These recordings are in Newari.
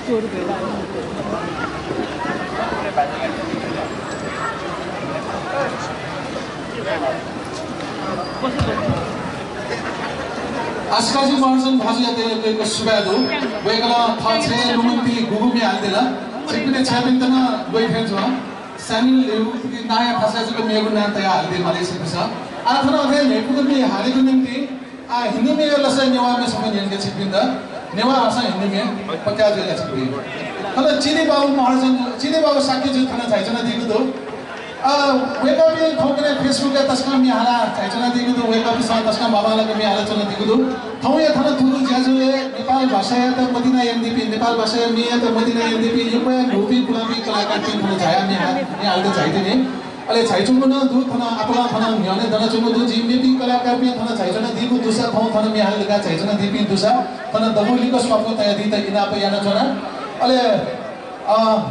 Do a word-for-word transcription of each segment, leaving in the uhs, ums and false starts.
आशिकाजी महर्जन भाजुयात यक्व यक्व सुभाय् दु। वय्कलं थः छेँय् लुमन्ति गुगु म्ये हालादिल। छिकपिनि छेँपिन्त नं ल्वइ थें च्वं। सानिल ल्यू, नांया थासय् जक मेगु नां तयाः हालादी माली छिकपिन्सं। आः थन अथे न्ह्यइपुगु म्ये हालेगु निंतिं आ, हिन्दी म्ये लसय् नेवाः म्ये छम्ह न्यंके छिकपिन्त। नेवाः भाषां हिन्दी म्ये पत्याः जुयाः छिकपिं। थन चिनी बाबु महर्जन, चिनी बाबु शाक्यजु थन झायाच्वनादीगु दु। अ, वय्कःपिं थौंकन्हय् Facebook-य् तसकं म्ये हालाः झायाच्वनादीगु दु। वय्कःपिन्सं तसकं बांबांलाक म्ये हालाच्वनादीगु दु। थौंया थन थुगु ज्याझ्वलय् नेपाल भाषायात मतिना यानादीपिं, नेपाल भाषाया म्येयात मतिना यानादीपिं यक्व हे न्हूपिं पुलांपिं कलाकारपिं थन झायाः म्ये हा-, म्ये हालेत झायातिनि। अले झायाच्वंगु नं दु, थन आपालं थन न्ह्यःने दनाच्वंगु दु। जिं मेपिं कलाकारपिं थन झायाच्वनादीगु दुसा, थौं थन म्ये हाले धकाः झायाच्वनादीपिं दुसा, थन दबू लिक्क स्वापू तयादीत इनाप यानाच्वना। अले, अ,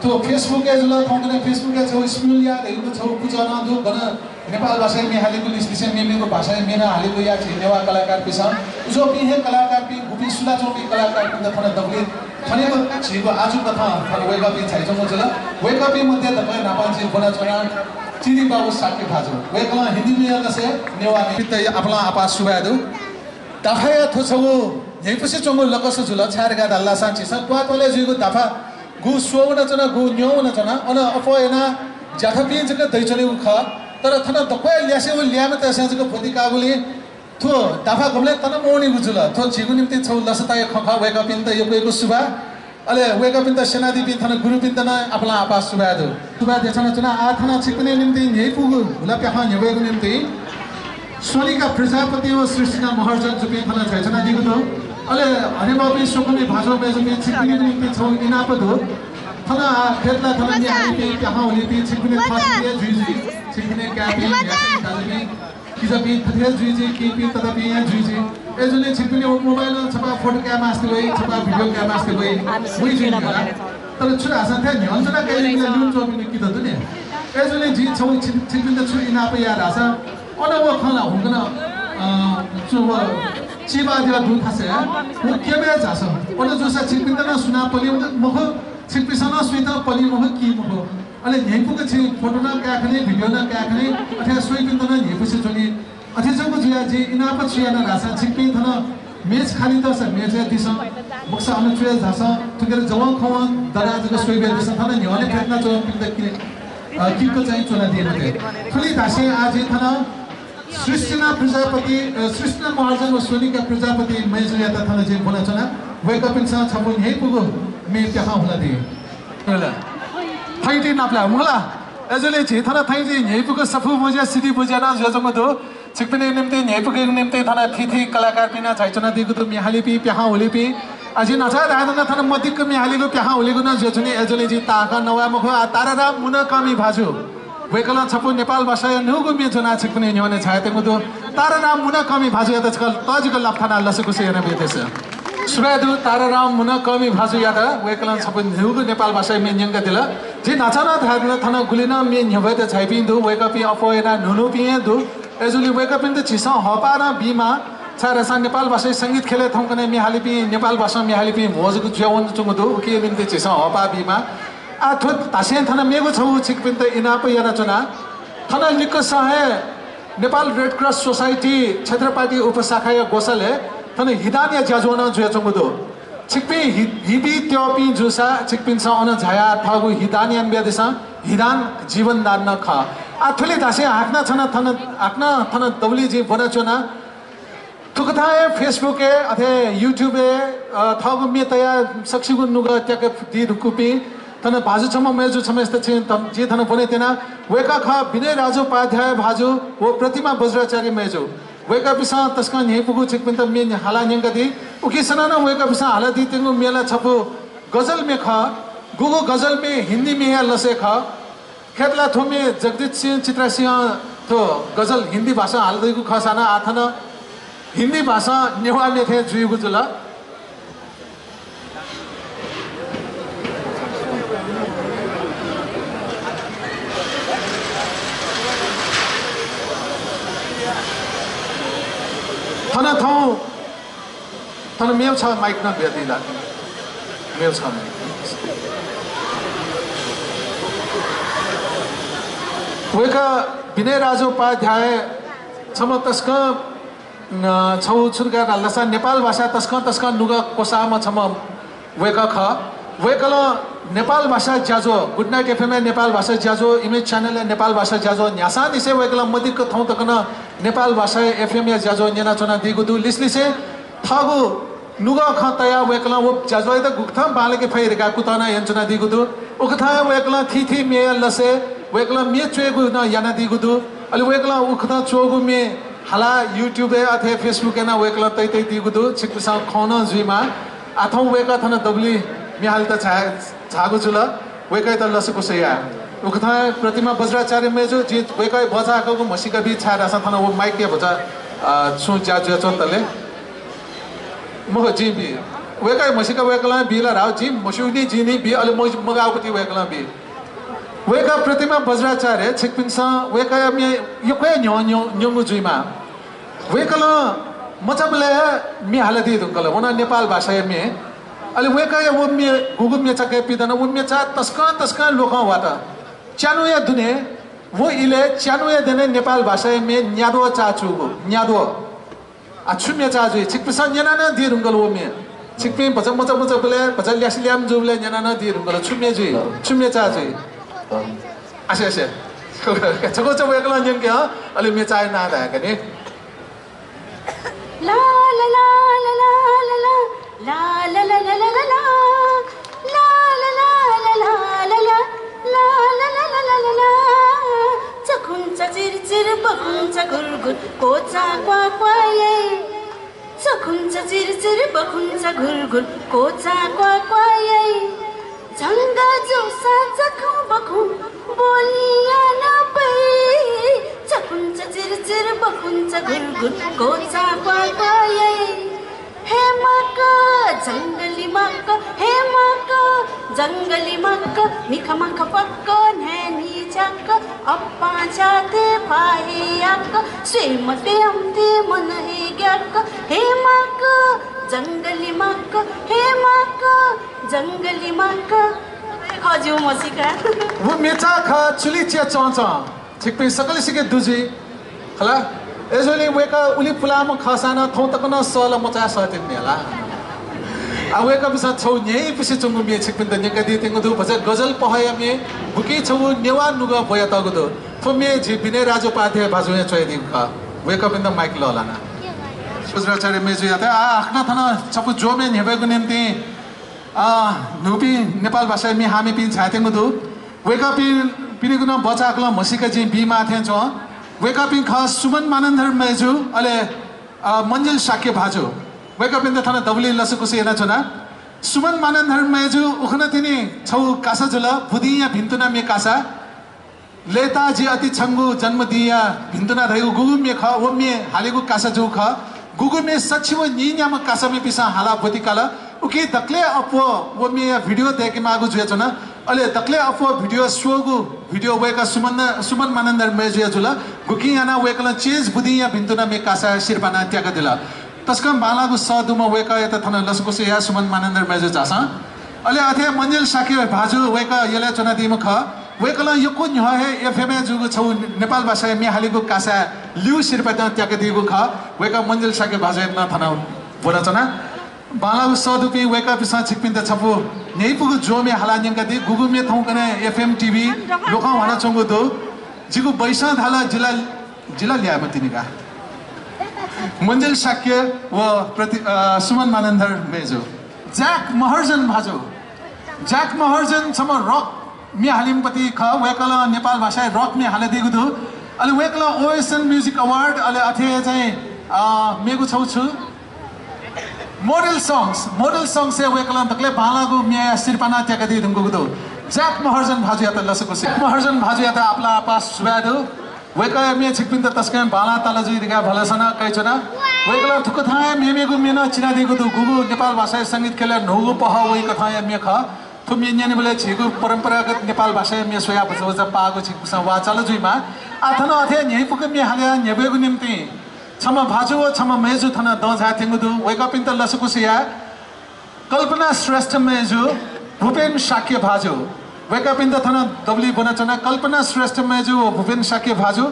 थ्व Facebook-य् जुल, थौंकन्हय् Facebook-य् छगू Smule या धइगु छगू पुचः नं दु, गन नेपाल भाषाय् म्ये हालेगु लिसे, लिसे मेमेगु भाषाय् म्ये नं हालेगु या झी नेवाः कलाकारपिन्सं। उजोपिं हे कलाकारपिं, गुपिं सुलाच्वंपिं कलाकारपिन्त थन दबुलिइ थनेगु झीगु आजु कथं थन वय्कःपिं झायाच्वंगु जुल। वय्कःपिं मध्ये दकलय् न्हापां जिं ब्वनाच्वना चिनी बाबु शाक्य भाजु। वय्कलं हिन्दी म्ये लसय् नेवाः म्ये। आपालं आपाः सुभाय् दु। दाफाया थ्व छगू न्ह्यइपुसे च्वंगु लकस जुल, छाय् धकाः धाल धाःसा झीसं त्वाःत्वालय् जुइगु दाफा गु स्वः वनाच्वना, गु न्यं वनाच्वना, अन अप्वः यानाः ज्याथपिं जक दइच्वनेगु खः। तर थन दक्व हे ल्यासे व ल्याय्म्हतय्सं जक ब्वति काःगुलिं थ्व दाफा गबलें तन मवनीगु जुल। थ्व झीगु निंतिं छगू लसताया खँ खः। वय्कःपिन्त यक्व यक्व सुभाय्। अले वय्कःपिन्त स्यनादीपिं थन गुरुपिन्त नं आपालं आपाः सुभाय् दु। सुभाय् देछानाच्वना। आः थन छिकपिनि निंतिं न्ह्यइपुगु हुला प्याखं न्ह्यब्वयेगु निंतिं सोनिका प्रजापति व सृष्टिना महर्जन जुपिं थन झायाच्वनादीगु दु। अले हनेबहःपिं स्वकुमि भाजु मय्जुपिं छिकपिनि निंतिं छगू इनाप दु। थन आः थथे ला थन म्ये हालीपिं, प्याखं हुलीपिं छिकपिनि थःथिति हे जुइ जुइ। छिकपिनि काय्पिं, म्ह्याय्पिं, दाजुपिं, किजापिं थथे हे जुइ जुइ, किजापिं ततापिं हे जुइ जुइ। अय्जूगुलिं छिकपिनि मोबाइलं छपा फोटो काये मास्ति वइ, छपा भिडियो काये मास्ति वइ, वइ जुइ नि ला। तर छु धाःसा थथे न्ह्यःने च्वनाः काइपिं ला ल्यूने च्वंपिं किजा दु नि। अय्जूगुलिं जिं छगू छि-, छिकपिन्त छु इनाप याये धाःसा, अन व खँ ल्हाः हुंकन, अ, छु व चिबाद्यः दु थासय्, व क्यबय् झासँ। अन जूसा छिकपिन्त नं सुनां पलि मखु, छिकपिन्सं नं सुइतं पलि मखु, की मखु। अले न्ह्यइपुक छिं फोटो नं काये खनी, भिडियो नं काये खनी, अथे स्वइपिन्त नं न्ह्यइपुसे च्वनी। अथे जक जुयाः जिं इनाप छु याना धाःसा छिकपिं थन मेज खाली दःसा मेजय् दिसँ, मखुसा अन च्वय् झासँ, थुखें जवं खवं दनाः जक स्वइबय् दिसँ, थन न्ह्यःने फ्यतुना च्वंपिन्त कि-, अ, किक्क चाहिँ च्वनादी मते। थुलि धासें आः जिं थन सृष्टिना प्रजापति, अ, सृष्टिना महर्जन व सोनिका प्रजापति मय्जुयात थन जिं ब्वनाच्वना। वय्कःपिन्सं छपु न्ह्यइपुगु म्ये प्याखं हुलादी। थैंति नापलाये मखु ला? अय्जूगुलिं झी थन थैंति न्ह्यइपुक सफू बुज्या, सिधि बुज्या नं जुयाच्वंगु दु। छिकपिनि निंतिं न्ह्यइपुक निंतिं थन थीथी कलाकारपिं नं झायाच्वनादीगु दु, म्ये हालीपिं, प्याखं हुलीपिं। आः जिं न्हाचः धायेधुन थन मदिक्क म्ये हालीगु, प्याखं हुलीगु नं जुयाच्वनी। अय्जूगुलिं जिं ताःहाकः नवाये मखु। आः ताराराम मुनकःमि भाजु, वय्कलं छपु नेपाल भाषाया न्हूगु म्ये ज्वनाः छिकपिनि न्ह्यःने झायातःगु दु। ताराराम मुनकःमि भाजुयात छकः तःजिक लापा थानाः लसकुस यानाबियादिसँ। सुभाय् दु ताराराम मुनकःमि भाजुयात, वय्कलं छपु न्हूगु नेपाल भाषाया म्ये न्यंकादिल। जिं न्हाचः नं धायेधुन थन गुलि नं म्ये न्ह्यब्वयेत झाइपिं दु, वय्कःपिं अप्वः यानाः न्हू न्हूपिं हे दु। अय्जूगुलिं वय्कःपिन्त झीसं हःपाः नं बीमाः, छाय्धाःसा नेपाल भाषाया संगीत ख्यलय् थौंकन्हय् म्ये हालीपिं, नेपाल भाषां म्ये हालीपिं म्हो जक जुया वनाच्वंगु दु, उकिया निंतिं झीसं हःपाः बीमाः। आः थ्व धासें थन मेगु छगू छिकपिन्त इनाप यानाच्वना। थन लिक्कसं हे नेपाल रेड क्रस सोसाइटी क्षेत्रपाटी उपशाखाया ग्वसालय् थन हिदानया ज्याझ्वः नं जुयाच्वंगु दु। छिकपिं हि-, हिबी त्यःपिं जूसा छिकपिन्सं अन झायाः थःगु हिदान यानाबियादिसँ, हिदान जीवनदान नं खः। आः थुलि धासें हाकनं छन थन, हाकनं थन दबुलिइ जिं ब्वनाच्वना। थुकथं हे Facebook-य्, अथे YouTube-य्, अ, थःगु म्ये तयाः सकसिगु नुगः त्याके दी धुंकूपिं थन भाजु छम्ह, मय्जु छम्हय्सित छि-, थन, जिं थन ब्वने त्यना। वय्कः खः विनय राजोपाध्याय भाजु व प्रतिमा बज्राचार्य मय्जु। वय्कःपिन्सं तसकं न्ह्यइपुगु छिकपिन्त म्ये हालाः न्यंकादी। उकिसनं नं वय्कःपिन्सं हालादीत्यंगु म्ये ला छपु गजल म्ये खः। गुगु गजल म्ये हिन्दी म्येया लसय् खः। खय्त ला थ्व म्ये जगजीत सिंह चित्रा सिंहं थ्व गजल हिन्दी भाषां हालादीगु खःसां नं आः थन हिन्दी भाषां नेवाः म्ये थें जुइगु जुल। थन थौं, थन मेगु छगू माइक नं बियादी ला। मेगु छम्ह। वय्कः विनय राजोपाध्याय छम्ह तसकं, अ, छगू छु धकाः धाःसा नेपाल भाषाय् तसकं तसकं नुगः क्वसाःम्ह छम्ह वय्कः खः। वय्कलं नेपाल भाषा ज्याझ्वः, गुड नाइट एफएमया नेपाल भाषा ज्याझ्वः, इमेज च्यानलया नेपाल भाषा ज्याझ्वः न्ह्यासांनिसें वय्कलं मदिक्क थौं तक नं नेपाल भाषाया एफएमया ज्याझ्वः न्यनाच्वनादीगु दु। लिसलिसें थःगु नुगः खँ तयाः वय्कलं व ज्याझ्वःयात गुकथं बांलाके फइ धकाः कुतः नं यानाच्वनादीगु दु। उकथं वय्कलं थीथी म्येया लसय् वय्कलं म्ये च्वयेगु नं यानादीगु दु। अले वय्कलं उकथं च्वःगु म्ये हालाः YouTube-य् अथे Facebook-य् नं वय्कलं तइतइदीगु दु। छिकपिन्सं खं नं जुइमाः। आः थौं वय्कः थन दबुलिइ म्ये हालेत झाये, झाःगु जुल। वय्कःयात लसकुस याये। उकथं प्रतिमा बज्राचार्य मय्जु, जिं वय्कःया भचा हाकःगु म्हसीका बी, छाय्धाःसा थन व माइकया भचा, अ, छुं ज्या जुयाच्वंतले। मखु, जिं बी। वय्कःया म्हसीका वय्कलं बी ला धाःगु, जिं म्हस्यूनि, जिं नि बी, अले मग-, मगाःगुति वय्कलं बी। वय्कः प्रतिमा बज्राचार्य, छिकपिन्सं वय्कःया म्ये यक्व हे न्ह्यः, न्ह्यः, न्यंगु जुइमाः। वय्कलं मचाबलय् हे म्ये हालादी धुंकल, व नं नेपाल भाषाया म्ये। अले वय्कःया व म्ये, गुगु म्ये चाकय् पिदन, व म्ये चा तसकं तसकं ल्वखं वात। च्यान्हुया दुने, व इलय् च्यान्हुया दुने नेपाल भाषाया म्ये न्याद्वः चाचूगु, न्याद्वः। आ, छु म्ये चाः जुइ? छिकपिन्सं न्यना नं दी धुंकल व म्ये। छिकपिं भचा मचा मचाबलय्, भचा ल्यासे ल्याय्म्ह जूबलय् न्यना नं दी धुंकल। छु म्ये जुइ? छु म्ये चाः जुइ? असे, असे। छकः छकः वय्कलं न्यंके हँ, अले म्ये चाःया नां धाय्का नि। ला ला ला ला ला ला ला। ला ला ला ला ला ला ला। ला ला ला ला ला ला ला। ला ला ला ला ला ला ला। चखुंचा चिरचिर बखुंचा घुरघुर कोचा क्वाक्वाय्। चखुंचा चिरचिर बखुंचा घुरघुर कोचा क्वाक्वाय्। झंगा जूसा चखुं बखुं बोलिया नपै। चखुंचा चिरचिर बखुंचा घुरघुर कोचा क्वाक्वाय्। हे माक, जंगली माक, हे माक, जंगली माक, मिखा माखा पक्क, न्हाय् न्हिच्याक, अप्पां जाते फाहे याक, स्वये मते अम्ते मन हे ग्याक, हे माक, जंगली माक, हे माक, जंगली माक। खः ज्यू म्हसीका। व म्ये चाः खः चुलि च्या चंचं। छिकपिं सकलसिके दु जुइ। खला? अय्जूगुलिं वय्कः उलि पुलाःम्ह खःसां नं थौं तक नं सः ला मचाया सःतेगु म्ये ला। आ, वय्कःपिन्सं छगू न्ह्यइपुसे च्वंगु म्ये छिकपिन्त न्यंकादीत्यंगु दु। भचा गजल पहःया म्ये, बुकी छगू नेवाः नुगः ब्वयातःगु दु। थ्व म्ये झी विनय राजोपाध्याय भाजुं हे च्वयादीगु खः। वय्कःपिन्त माइक लःल्हाना। बज्राचार्य मय्जुयात, आ, हाकनं थन छपु ज्वःम्ये न्ह्यब्वयेगु निंतिं अ, न्हूपिं नेपाल भाषाया म्ये हाःम्हपिं झायेत्यंगु दु। वय्कःपिं, पिनिगु नं बचाकलं म्हसीका जिं बीमाः थें च्वं। वय्कःपिं खः सुमन मानन्धर मय्जु, अले, अ, मञ्जिल शाक्य भाजु। वय्कःपिन्त थन दबुलिइ लसकुस यानाच्वना। सुमन मानन्धर मय्जु उखुन्हु तिनि छगू कासा जुल, बुदिंया भिन्तुना म्ये कासा। लय्ताः जि अति छंगु जन्मदिंया भिन्तुना धइगु गुगु म्ये खः, व म्ये हालेगु कासा जूगु खः। गुगु म्ये सछि व नीन्याम्ह कासामिपिन्सं हालाः ब्वति काल। उकी दकलय् अप्वः व म्येया video दय्केमाःगु जुयाच्वन। अले दकलय् अप्वः video स्वःगु video वय्कः सुमन, सुमन मानन्धर मय्जुया जुल। गुकिं यानाः वय्कलं चेंज बुदिंया भिन्तुना म्ये कासा सिरपाना त्याकादिल। तसकं बांलाःगु सः दुम्ह वय्कःयात थन लसकुस याये सुमन मानन्धर मय्जु झासँ। अले अथे मञ्जिल शाक्य भाजु वय्कः यलय् च्वनादीम्ह खः। वय्कलं यक्व न्ह्यः हे एफएमय् जूगु छगू नेपाल भाषाया म्ये हालेगु कासाय् ल्यू सिरपातं त्याकादीगु खः। वय्कः मञ्जिल शाक्य भाजुयात नं थन ब्वनाच्वना। बांलाःगु सः दुपिं वय्कःपिन्सं छिकपिन्त छपु न्ह्यइपुगु ज्वःम्ये हालाः न्यंकादी। गुगु म्ये थौंकन्हय् एफएम टिभी लोकं ह्वानाच्वंगु दु। जिगु बैसं धाल जिला, जिला ल्याय्म्ह तिनि का। मञ्जिल शाक्य व प्रति-, अ, सुमन मानन्धर मय्जु। ज्याक महर्जन भाजु। ज्याक महर्जन छम्ह रक म्ये हालिम्ह पति खः। वय्कलं नेपाल भाषाय् रक म्ये हालादीगु दु। अले वय्कलं ओएसएन म्युजिक अवार्ड, अले अथे हे चाहिँ, अ, मेगु छगू छु? मोडेल सङ्ग्स, मोडेल सङ्ग्सय् वय्कलं दकलय् बांलाःगु म्येया सिरपाना त्याकादी धुंकूगु दु। ज्याक महर्जन भाजुयात लसकुस। महर्जन भाजुयात आपालं आपाः सुभाय् दु। वय्कःया म्ये छिकपिन्त तसकं बांलाः ताल जुइ धकाः भलसा नं कयाच्वना। वय्कलं थुकथं हे मेमेगु म्ये नं चिनादीगु दु। गुगु नेपाल भाषाया संगीत ख्यलय् न्हूगु पहः वइकथंया म्ये खः। थ्व म्ये न्यनेबलय् झीगु परम्परागत नेपाल भाषाया म्ये स्वयाः भचा भचा पाःगु छिकपिन्सं वाः चाल जुइमाः। आः थन अथे न्ह्यइपुक म्ये हालाः न्ह्यब्वयेगु निंतिं छम्ह भाजु व छम्ह मय्जु थन दँ झायेत्यंगु दु। वय्कःपिन्त लसकुस याये। कल्पना श्रेष्ठ मय्जु, भूपेन शाक्य भाजु, वय्कःपिन्त थन दबुलिइ ब्वनाच्वना। कल्पना श्रेष्ठ मय्जु व भूपेन शाक्य भाजु,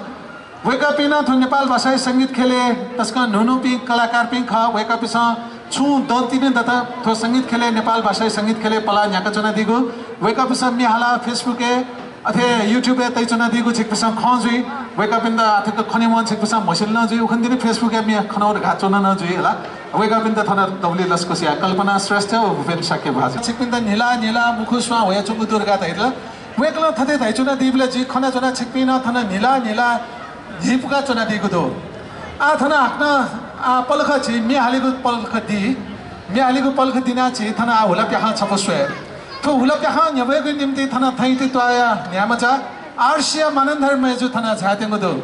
वय्कःपिं नं थ्व नेपाल भाषाया संगीत ख्यलय् तसकं न्हून्हूपिं कलाकारपिं खः। वय्कःपिन्सं छुं दँ तिनि दत थ्व संगीत ख्यलय्, नेपाल भाषाया संगीत ख्यलय् पलाः न्ह्याकाच्वनादीगु। वय्कःपिन्सं म्ये हालाः Facebook-य् अथे YouTube-य् तयाच्वनादीगु छिकपिन्सं खं जुइ। वय्कःपिन्त आःतक खनेवं छिकपिन्सं म्हसिल नं जुइ। उखुन्हु तिनि Facebook-य् म्ये खनागु धकाः च्वना नं जुइ हला। वय्कःपिन्त थन दबुलिइ लसकुस याये। कल्पना श्रेष्ठ व भूपेन शाक्य भाजु। छिकपिन्त न्हिला न्हिला मुखु स्वां ह्वयाच्वंगु दु धकाः धयादिल। वय्कलं थथे धयाच्वनादीबलय् जिं खनाच्वना, छिकपिं नं थन न्हिला न्हिला न्ह्यइपुका च्वनादीगु दु। आः थन हाकनं, आः पलख झी म्ये हालेगु पलख दी। म्ये हालेगु पलख दिनाः झी थन आः हुला प्याखं छपु स्वये। थ्व हुला प्याखं न्ह्यब्वयेगु निंतिं थन थँहिति त्वाःया न्ह्याम्हचा आर्सिया मानन्धर मय्जु थन झायात्यंगु दु।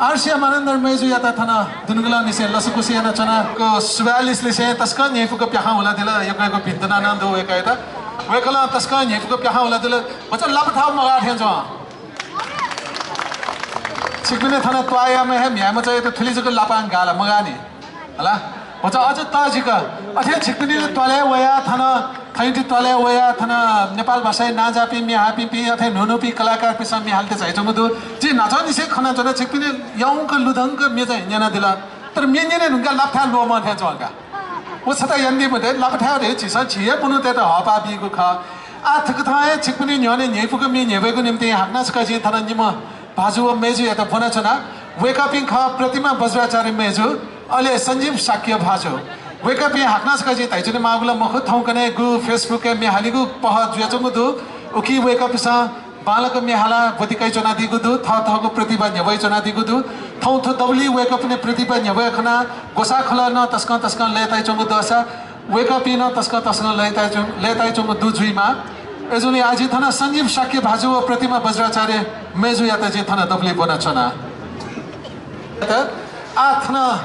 आर्सिया मानन्धर मय्जुयात थन दुनुगलंनिसें लसकुस यानाच्वना। क-, सुभाय् लिसेलिसें तसकं न्ह्यइपुक प्याखं हुलादिल, यक्व यक्व भिंतुना नं दु वय्कःयात। वय्कलं तसकं न्ह्यइपुक प्याखं हुलादिल। भचा लापा थाःगु मगाः थें च्वं। छिकपिनि थन त्वाःयाम्ह हे म्ह्याय्मचायात थुलि जक लापां गाः ला, मगाः नि। हला? भचा अझ तःजिक। अथे छिकपिनि त्वालय् वयाः थन, थँहिति त्वालय् वयाः थन नेपाल भाषाया नांजाःपिं म्ये हाःपिं, अथे न्हून्हूपिं कलाकारपिन्सं म्ये हालेत झायाच्वंगु दु। जिं न्हाचःनिसें खनाच्वना, छिकपिनि यंक लुधंक म्ये चाहिँ न्यनादिल। तर म्ये न्यने धुंकाः लापा थाये ल्वःमं थें च्वं का। व छता यानादी मते, लापा थाये धइगु झीसं झी हे मनूतय्त हःपाः बीगु खः। आः थुकथं हे छिकपिनि न्ह्यःने न्ह्यइपुक म्ये न्ह्यब्वयेगु निंतिं हाकनं छकः जिं थन निम्ह भाजु व मय्जुयात ब्वनाच्वना। वय्कःपिं खः प्रतिमा बज्राचार्य मय्जु, अले सञ्जीव शाक्य भाजु। वय्कःपिं हाकनं छकः जिं धयाच्वनेमाःगु ला मखु, थौंकन्हय् गु Facebook-य् म्ये हालीगु पहः जुयाच्वंगु दु। उकी वय्कःपिन्सं बांलाक म्ये हालाः ब्वति कयाच्वनादीगु दु, थःथःगु प्रतिभा न्ह्यब्वयाच्वनादीगु दु। थौं थ्व दबुलिइ वय्कःपिनि प्रतिभा न्ह्यब्वये खनाः ग्वसाः खलः नं तसकं तसकं लय्तायाच्वंगु दःसा वय्कःपिं नं तसकं तसकं लय्तायाच्वं-, लय्तायाच्वंगु दु जुइमाः। अय्जूगुलिं आः जिं थन सञ्जीव शाक्य भाजु व प्रतिमा बज्राचार्य मय्जुयात जिं थन दबुलिइ ब्वनाच्वना। आः थन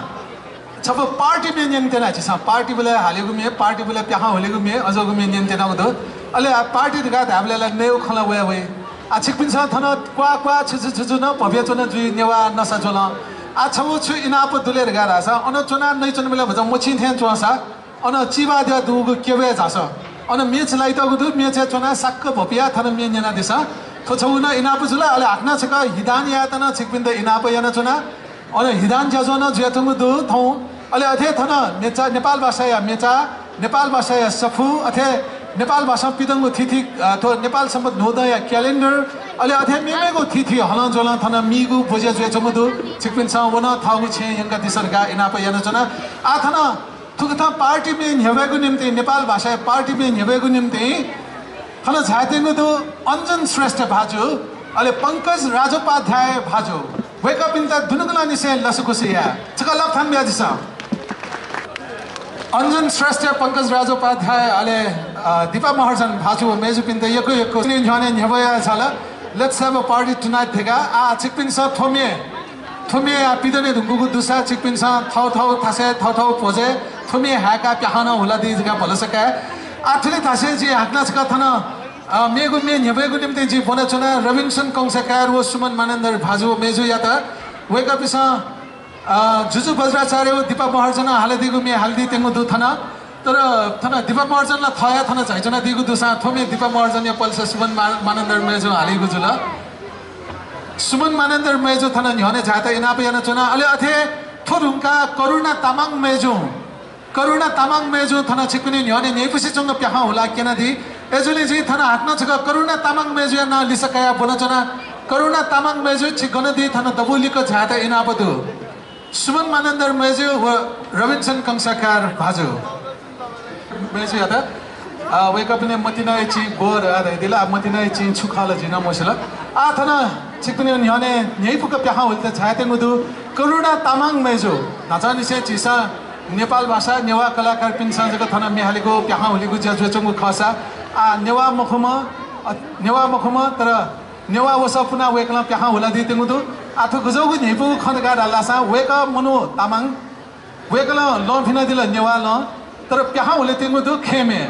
छपु पार्टी म्ये न्यने त्यना झीसं। पार्टीबलय् हालीगु म्ये, पार्टीबलय् प्याखं हुलीगु म्ये, अज्वःगु म्ये न्यने त्यनागु दु। अले आः पार्टी धकाः धायेबलय् ला नयेगु खँ ला वये वइ। आः छिकपिन्सं थन क्वाः क्वाः छु छु छु छु नं भ्वपुयाच्वन जुइ नेवाः नसा ज्वलं। आः छपु छु इनाप दु ले धकाः धाःसा अन च्वनाः नइच्वनेबलय् भचा मछिं थें च्वंसा अन चिबाद्यः दुगु क्यबय् झासँ। अन म्ये चिलाइतःगु दु, म्ये चिलाः च्वनाः साक्क भ्वपुयाः थन म्ये न्यनादिसँ। थ्व छगू नं इनाप जुल। अले हाकनं छकः हिदान यायेत नं छिकपिन्त इनाप यानाच्वना। अन हिदान ज्याझ्वः नं जुयाच्वंगु दु थौं। अले अथे थन मेचा, नेपाल भाषाया मेचा, नेपाल भाषाया सफू, अथे नेपाल भाषां पिदंगु थीथी, अ, थ्व नेपाल संवत् न्हूदँया calendar, अले अथे मेमेगु थीथी हलंज्वलं थन मीगु ब्वज्या जुयाच्वंगु दु। छिकपिन्सं व नं थःगु छेँय् यंकादिसँ धकाः इनाप यानाच्वना। आः थन थुकथं पार्टी म्ये न्ह्यब्वयेगु निंतिं, नेपाल भाषाया पार्टी म्ये न्ह्यब्वयेगु निंतिं थन झायात्यंगु दु अञ्जन श्रेष्ठ भाजु, अले पंकज राजोपाध्याय भाजु। वय्कःपिन्त दुनुगलंनिसें लसकुस याये। छकः लापा थानाबियादिसँ। अञ्जन श्रेष्ठ, पंकज राजोपाध्याय, अले, अ, दिपा महर्जन भाजु व मय्जुपिन्त यक्व यक्व न्ह्यःने न्ह्यब्वया झाल। Let's have a party tonight धकाः। आः छिकपिन्सं थ्व म्ये थ्व म्ये आः पिदने धुंकूगु दुसा छिकपिन्सं थःथःगु थासय्, थःथःगु भ्वजय् थ्व म्ये हाय्काः प्याखं नं हुलादी धकाः भलसा काये। आः थुलि धासें जिं हाकनं छकः थन, अ, मेगु म्ये न्ह्यब्वयेगु निंतिं जिं ब्वनाच्वना रबिन्सन कंसाकार व सुमन मानन्धर भाजु व मय्जुयात। वय्कःपिन्सं, अ, जुजु बज्राचार्य व दिपा महर्जनं हालादीगु म्ये हालादी त्यंगु दु थन। तर थन दिपा महर्जन ला थः हे थन झायाच्वनादीगु दुसां थ्व म्ये दिपा महर्जनया पलेसा सुमन मा-, मानन्धर मय्जुं हालीगु जुल। सुमन मानन्धर मय्जु थन न्ह्यःने झायेत इनाप यानाच्वना। अले अथे थ्व धुंकाः करुणा तामाङ मय्जुं, करुणा तामाङ मय्जुं थन छिकपिनि न्ह्यःने न्ह्यइपुसे च्वंगु प्याखं हुलाः क्यनादी। अय्जूगुलिं जिं थन हाकनं छकः करुणा तामाङ मय्जुया नां लिसा कयाः ब्वनाच्वना। करुणा तामां मय्जु, छि गन दी, थन दबूलिक झायेत इनाप दु। सुमन मानन्धर मय्जु व रबिन्सन कंसाकार भाजु। मय्जुयात, अ, वय्कःपिनि मतिनाया चिं ग्व धकाः धयादिल, अ, मतिनाया चिं छु खः ला जिं नं मस्यू ला। आः थन छिकपिनि न्ह्यःने न्ह्यइपुक प्याखं हुलेत झायात्यंगु दु करुणा तामां मय्जु। न्हाचःनिसें झीसं नेपाल भाषा, नेवाः कलाकारपिन्सं जक थन म्ये हालेगु, प्याखं हुलेगु ज्या जुयाच्वंगु खःसा, आः नेवाः मखुम्ह, अ, नेवाः मखुम्ह, तर नेवाः वसः पुनाः वय्कलं प्याखं हुलादीत्यंगु दु। आः थ्व गज्याःगु न्ह्यइपुगु खँ धकाः धाःसा वय्कः मनू तामां, वय्कलं लं फिनादिल नेवाः लं, तर प्याखं हुलेत्यंगु दु खेमय्।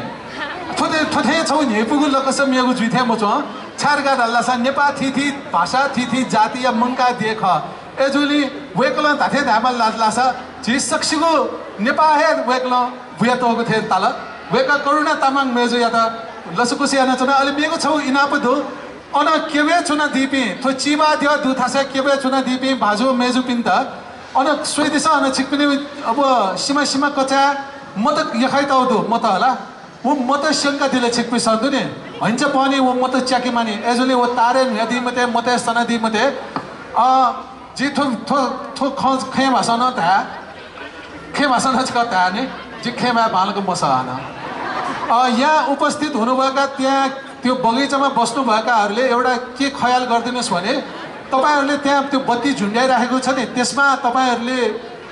थ्व थें, थ्व थें छगू न्ह्यइपुगु लकस मेगु जुइ थें मच्वं। छाय् धकाः धाःसा नेपाः थीथी भाषा, थीथी जातिया मंकाः देय् खः। अय्जूगुलिं वय्कलं धात्थें धायेमाल धाःसा झी सकसिगु नेपाः हे वय्कलं बुयातःगु थें ताल। वय्‌कः करुणा तामाङ मय्‌जुयात लसकुस यानाच्वना। अले मेगु छगू इनाप दु। अन क्यबय् च्वनादीपिं, थ्व चिबाद्यः दुथासय् क्यबय् च्वनादीपिं भाजु मय्‌जुपिन्त अन स्वइदिसँ। अन छिकपिनि अब सिमा सिमा कचाय् मत यखाइतःगु दु, मत हला। व मत स्यंकादिल छिकपिसं दुने। हइंचा पहनी व मत च्याके मानि। अय्‌जूगुलिं व तारय् न्ह्यादी मते, मतय् सनादी मते। अ, जि थ्व, थ्व, थ्व खँ, खँय् भाषां नं धाये। खँय् भाषां नं छकः धाये नि। जि खँय् भाय् बांलाक मसः हानं। अ, यहाँ उपस्थित हुनुभएका, त्यहाँ त्यो बगैँचामा बस्नुभएकाहरूले एउटा के ख्याल गरिदिनुस् भने, तपाईंहरूले त्यहाँ त्यो बत्ती झुन्ड्याइराखेको छ नि, त्यसमा तपाईंहरूले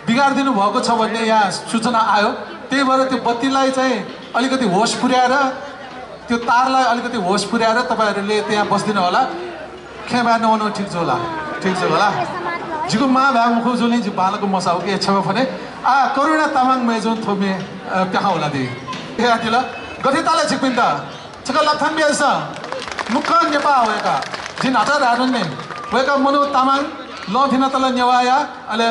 बिगारिदिनु भएको छ भन्ने यहाँ सूचना आयो। त्यही भएर त्यो बत्तीलाई चाहिँ अलिकति होस पुर्‍याएर, त्यो तारलाई अलिकति होस पुर्‍याएर तपाईंहरूले त्यहाँ बसिदिनु होला। खँय् भाय् नवं नवं ठीक जुल ला? ठीक जुल ला? जिगु मां भाय् मखु जुलिं जि बांलाक मसः, उकिं क्षमा फ्वने। आ, करुणा तामाङ मय्‌जुं थ्व म्ये, अ, प्याखं हुलादी। हे आदिल, गथे ताल छिकपिन्त? छकः लापा थानाबियादिसँ। मुक्कं नेपाः वय्‌कः। जिं न्हाचः धायेधुन नि। वय्‌कः मनू तामाङ, लँ फिनातल नेवाःया, अले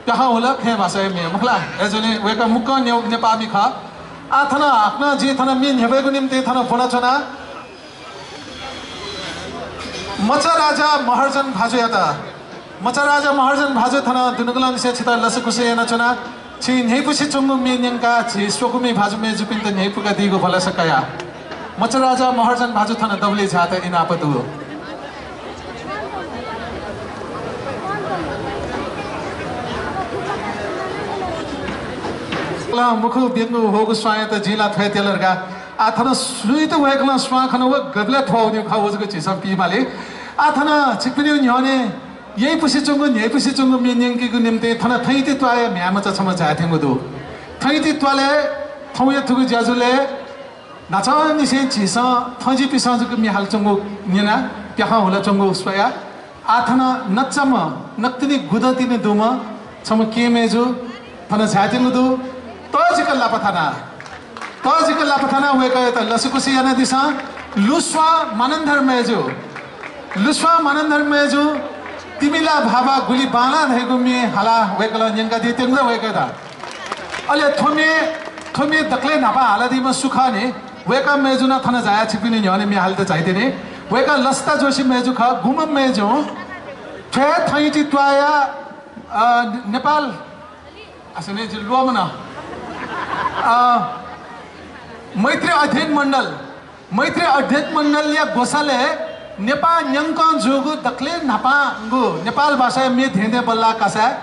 प्याखं हुल खँय् भाषाया म्ये, मखु ला? अय्‌जूगुलिं वय्‌कः मुक्कं ने-, नेपाःमि खः। आः थन हाकनं जिं थन म्ये न्ह्यब्वयेगु निंतिं थन ब्वनाच्वना। मचा राजा महर्जन भाजुयात। मचा राजा महर्जन भाजु थन दुनुगलंनिसें छितः लसकुस यानाच्वना। छिं न्ह्यइपुसे च्वंगु म्ये न्यंकाः झी स्वकुमि भाजु मय्‌जुपिन्त न्ह्यइपुकादीगु भलसा कयाः मचा राजा महर्जन भाजु थन दबुलिइ झायेत इनाप दु। ला मुखु ब्यंगु होगु स्वांयात जिं ला थ्वये त्यल धकाः। आः थन सुइत वय्‌कलं स्वां खन व गबलय् थ्वःवनीगु खः व जक झीसं पीमाली। आः थन छिकपिनिगु न्ह्यःने यइपुसे च्वंगु, न्ह्यइपुसे च्वंगु म्ये न्यंकेगु निंतिं थन थँहिति त्वाःया म्ह्याय्‌मचा छम्ह झायेत्यंगु दु। थँहिति त्वालय् थौंया थुगु ज्याझ्वलय् न्हाचःनिसें झीसं थँजिपिसं जक म्ये हालाच्वंगु न्यना, प्याखं हुलाच्वंगु स्वया। आः थन नचाम्ह, नकतिनि गुदँ तिनि दुम्ह छम्ह केहेँ मय्‌जु थन झायेत्यंगु दु। तःजिक लापा थानाः, तःजिक लापा थानाः वय्‌कःयात लसकुस यानादिसँ। लुस्वां मानन्धर मय्‌जु, लुस्वां मानन्धर मय्‌जु, तिमिला भाबा गुलि बांलाः धइगु म्ये हालाः वय्‌कलं न्यंकादीत्यंगु दु वय्‌कःयात। अले थ्व म्ये, थ्व म्ये दकलय् न्हापां हालादीम्ह सु खः नि? वय्‌कः मय्‌जु नं थन झायाः छिकपिनि न्ह्यःने म्ये हालेत झाइतिनि। वय्‌कः लसता जोशी मय्‌जु खः। गुम्ह मय्‌जुं थ्व हे थँहिति त्वाःया, अ, नेपाल, आः नि जि ल्वःमन। अ, मैत्री अध्ययन मण्डल, मैत्री अध्ययन मण्डलया ग्वसालय् नेपाः न्यंकं जूगु दकलय् न्हापांगु नेपाल भाषाया म्ये धेंधें बल्लाः कासाय्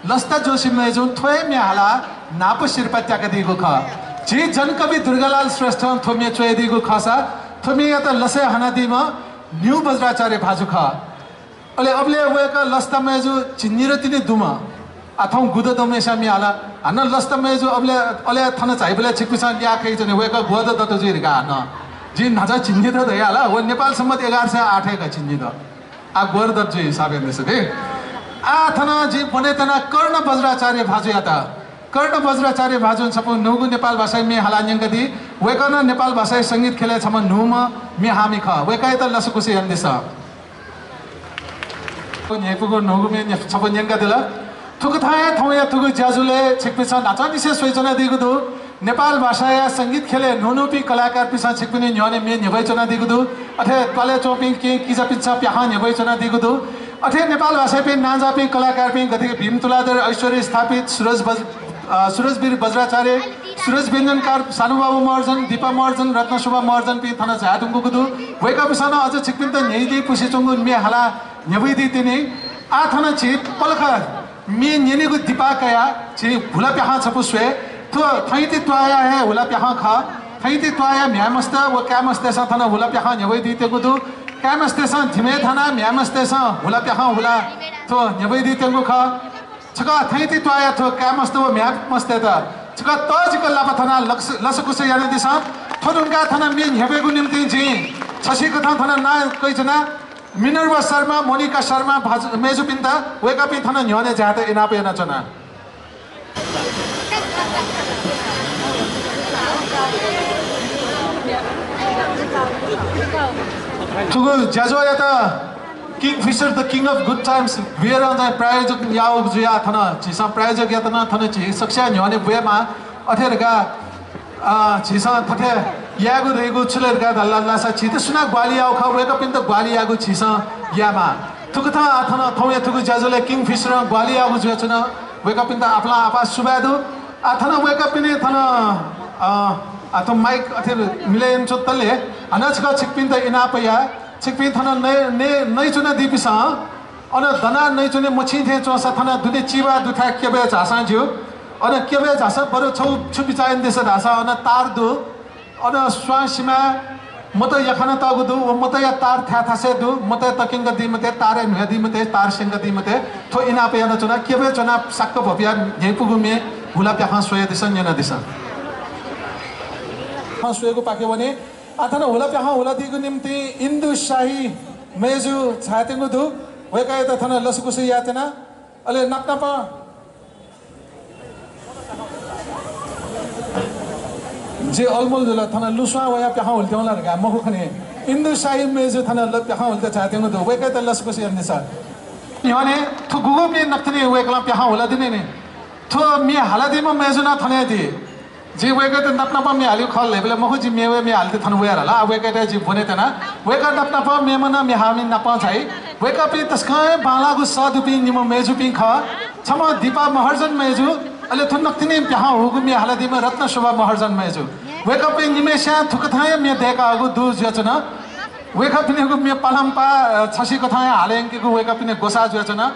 लसता जोशी मय्‌जुं थ्व हे म्ये हालाः न्हापा सिरपाः त्याकादीगु खः। झी जनकवि दुर्गालाल श्रेष्ठं थ्व म्ये च्वयादीगु खःसा थ्व म्येयात लसय् हनादीम्ह न्ह्यू बज्राचार्य भाजु खः। अले अबलय् वय्‌कः लसता मय्‌जु झिंनिदँ तिनि दुम्ह। आः थौं गुदँ दम्हस्यां म्ये हाला। हानं लसता मय्‌जु अबलय्, अले थन झाइबलय् छिकपिन्सं ल्याः कयाच्वने, वय्‌कः ग्वदँ दत जुइ धकाः हानं। जिं न्हाचः झिंनिदँ धयाः ला, व नेपाल सम्बत एघार सय आठ हे का झिंनिदँ। आः ग्वदँ दत जुइ हिसाब यानादिसँ दे। आः थन जिं ब्वने त्यना कर्ण बज्राचार्य भाजुयात। कर्ण बज्राचार्य भाजुं छपु न्हूगु नेपाल भाषाया म्ये हालाः न्यंकादी। वय्‌कः नं नेपाल भाषाया संगीत ख्यलय् छम्ह न्हूम्ह म्ये हाःमि खः। वय्‌कःयात लसकुस यानादिसँ। न्ह्यइपुगु न्हूगु म्ये न्ह्य-, छपु न्यंकादिल। थुकथं हे थौंया थुगु ज्याझ्वलय् छिकपिन्सं न्हाचःनिसें स्वयाच्वनादीगु दु। नेपाल भाषाया संगीत ख्यलय् न्हून्हूपिं कलाकारपिन्सं छिकपिनि न्ह्यःने म्ये न्ह्यब्वयाच्वनादीगु दु। अथे त्वालय् च्वंपिं केहेँ किजापिन्सं प्याखं न्ह्यब्वयाच्वनादीगु दु। अथे नेपाल भाषायापिं नांजाःपिं कलाकारपिं गथे कि भीम तुलाधर, ऐश्वर्य स्थापित, सुरज बज-, अ, सुरजवीर बज्राचार्य, सुरज व्यञ्जनकार, सानुबाबु महर्जन, दीपा महर्जन, रत्नशोभा महर्जनपिं थन झायादीगु दु। वय्‌कःपिन्सं नं अझ छिकपिन्त न्ह्यइपुसे च्वंगु म्ये हालाः न्ह्यब्वयादीतिनि। आः थन झी पलख म्ये न्यनेगु दिपाः कयाः झी हुला प्याखं छपु स्वये। थ्व थँहिति त्वाःया हे हुला प्याखं खः। थँहिति त्वाःया म्ह्याय्‌मस्त व काय्‌मस्तय्‌सं थन हुला प्याखं न्ह्यब्वयादीत्यंगु दु। काय्‌मस्तय्‌सं धिमय् थानाः म्ह्याय्‌मस्तय्‌सं हुला प्याखं हुलाः थ्व न्ह्यब्वयादीत्यंगु खः। छकः थँहिति त्वाःया थ्व काय्‌मस्त व म्ह्याय्‌मस्तय्‌त छकः तःजिक लापा थानाः लस-, लसकुस यानादिसँ। थ्व धुंकाः थन म्ये न्ह्यब्वयेगु निंतिं जिं छसिकथं थन नां कयाच्वना। मिनर्वा शर्मा, मोनिका शर्मा भाजु-, मय्‌जुपिन्त वय्‌कःपिं थन न्ह्यःने झायेत इनाप यानाच्वना। थुगु ज्याझ्वःयात Kingfisher, the king of good times बियरं चाहिँ प्रायोजक याःगु जुयाः थन झीसं प्रायोजकयात नं थन झी सकसिया न्ह्यःने ब्वयेमाः। अथे धकाः अ, झीसं थथे यायेगु धइगु छु लय् धकाः धाल धाःसा झीत सुनां ग्वाहालि याःगु खः, वय्कःपिन्त ग्वाहालि यायेगु झीसं यायेमाः। थुकथं आः थन थौंया थुगु ज्याझ्वलय् किङ फिसरं ग्वाहालि याःगु जुयाच्वन। वय्कःपिन्त आपालं आपाः सुभाय् दु। आः थन वय्कःपिनि थन, अ, आः थ्व माइक अथे मिले यानाच्वंतले हानं छकः छिकपिन्त इनाप याये। छिकपिं थन नये, नये, नइच्वनादीपिन्सं अन दनाः नइच्वने मछिं थें च्वंसा थन दुने चिबा दुथाय् क्यबय् झाःसां ज्यू। अन क्यबय् झाःसा बरु छगू छु बिचाः यानादिसँ धाःसा अन तार दु। अन स्वां सिमाय् मत याखानातःगु दु। व मतया तार थाय् थासय् दु। मतय् तक्यंकादी मते, तारय् न्ह्वयादी मते, तार स्यंकादी मते। थ्व इनाप यानाच्वना। क्यबय् च्वनाः साक्क भ्वपुयाः न्ह्यइपुगु म्ये हुला प्याखं स्वयादिसँ, न्यनादिसँ। प्याखं स्वयेगु पाखे वने। आः थन हुला प्याखं हुलादीगु निंतिं इन्दु शाही मय्जु झायात्यंगु दु। वय्कःयात थन लसकुस यायेत्यना। अले नापनापं जि अलमल जुल, थन लुस्वां वयाः प्याखं हुलित्यंगु ला धकाः। मखु खनी, इन्दु शाही मय्जु थन ल-, प्याखं हुलित झायात्यंगु दु। वय्कःयात लसकुस यानादिसँ। न्ह्यःने थ्व गुगु म्ये नकतिनि वय्कलं प्याखं हुलादीनि नि। थ्व म्ये हालादीम्ह मय्जु नं थन हे दी। जिं वय्कःयात नापनापं म्ये हालीगु खः ल्हाइबलय् मखु, जि मेवय् म्ये हालेत थन वये धुन ला। आः वय्कःयात जिं ब्वने त्यना। वय्कः नापनापं मेम्ह नं म्ये हाःमि नापं झाइ। वय्कःपिं तसकं हे बांलाःगु सः दुपिं निम्ह मय्जुपिं खः। छम्ह दीपा महर्जन मय्जु, अले थ्व नकतिनि प्याखं हुगु म्ये हालादीम्ह रत्नशोभा महर्जन मय्जु। वय्कःपिं निम्हय्सियां थुकथं हे म्ये दय्काःगु दु जुयाच्वन। वय्कःपिनिगु म्ये पालंपाः, अ, छसिकथं हे हाले यंकेगु वय्कःपिनि ग्वसाः जुयाच्वन।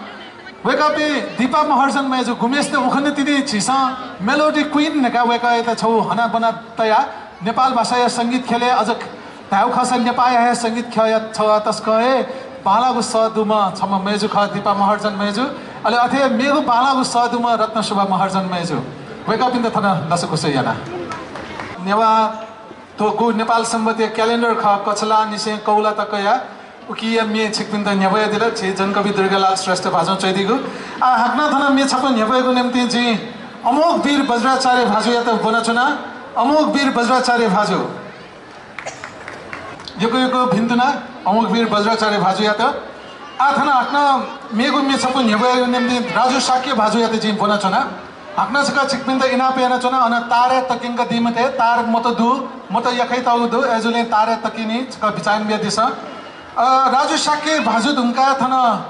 वय्कःपिं दीपा महर्जन मय्जु गुम्हेसित उखंनिसें तिनि झीसं Melody Queen धकाः वय्कःयात छगू हनाबना तयाः नेपाल भाषाया संगीत ख्यलय् अझ धायेगु खःसा नेपाःया हे संगीत ख्यःया छगू तसकं हे बांलाःगु सः दुम्ह छम्ह मय्जु खः दीपा महर्जन मय्जु। अले अथे हे मेगु बांलाःगु सः दुम्ह रत्नशोभा महर्जन मय्जु। वय्कःपिन्त थन लसकुस याना। नेवाः थ्व गु नेपाल संवतया calendar खः, कछलांनिसें कौला तकया उकिया म्ये छिकपिन्त न्ह्यब्वयादिल, झी जनकवि दुर्गालाल श्रेष्ठ भाजुं च्वयादीगु। आः हाकनं थन म्ये छपु न्ह्यब्वयेगु निंतिं जिं अमोघवीर बज्राचार्य भाजुयात ब्वनाच्वना। अमोघवीर बज्राचार्य भाजु। यक्व यक्व भिन्तुना अमोघवीर बज्राचार्य भाजुयात। आः थन हाकनं मेगु म्ये छपु न्ह्यब्वयेगु निंतिं राजु शाक्य भाजुयात जिं ब्वनाच्वना। हाकनं छकः छिकपिन्त इनाप यानाच्वना, अन तारय् तक्यंकादी मते, तार मत दु, मत याकातःगु दु, अय्जूगुलिं तारय् तक्यंनि, छकः बिचाः यानाबियादिसँ। अ, राजु शाक्य भाजु धुंकाः थन